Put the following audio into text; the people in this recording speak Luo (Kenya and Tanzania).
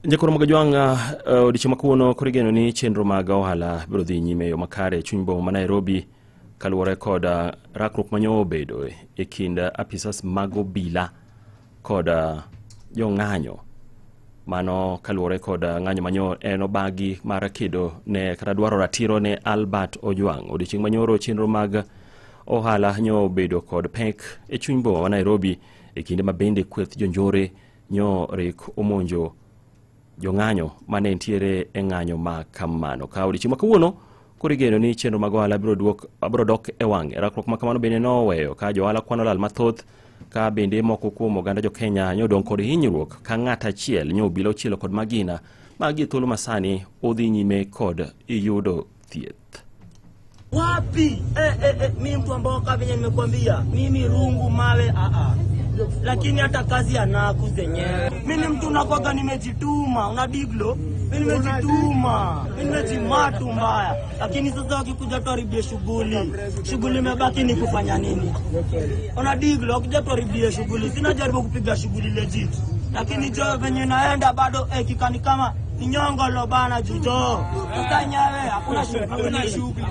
Nyakoro Magajwang' odiechieng' ma kawuono koro igeno ni chenro mag ohala biro dhi nyime e yo makare e chuny boma ma Nairobi kaluwore kod rakruok manyo obedo e kind apisas mag obila kod jong'anyo. Mano kaluwore kod ng'anyo manyo en obagi mar kedo ne kata dwaro ratiro ne Albert Ojwang'. Odiechieng' manyoro chenro mag ohala nyo obedo kod pek e chuny boma ma Nairobi e kinde ma bende kweth jonjore nyo rik omonjo jong'anyo mane nitiere e ng'anyo ma kamano. Ka odiechieng' ma kawuono koro igeno ni chenro mag ohala biro dok e wang'e. Rakruok ma kamano bende noweyo ka jo ohala kwano lal mathoth, ka bende moko kuom oganda jo Kenya nyo odong' kod hinyruok ka ng'at achiel nyo obila ochielo kod magina ma gie thuolo masani odhi nyime kod yudo thieth. Wapi? Mimi mtu ambao kama venye nimekuambia, mimi rungu mawe Lakini hata kazi ya naku zenyewe. Mimi ni mtu nakwaga nimejituma, una diglo? Mimi nimejituma, mimi nimejimatu mbaya. Lakini sasa wakikuja tuharibie shughuli. Shughuli imebaki ni kufanya nini? Una diglo, wakikuja tuharibie shughuli. Sina jaribu kupiga shughuli legit. Lakini jo venye naenda bado kikani kama ni nyongo lo bana jujo. Sasa nyawe hakuna shughuli. Hakuna shughuli.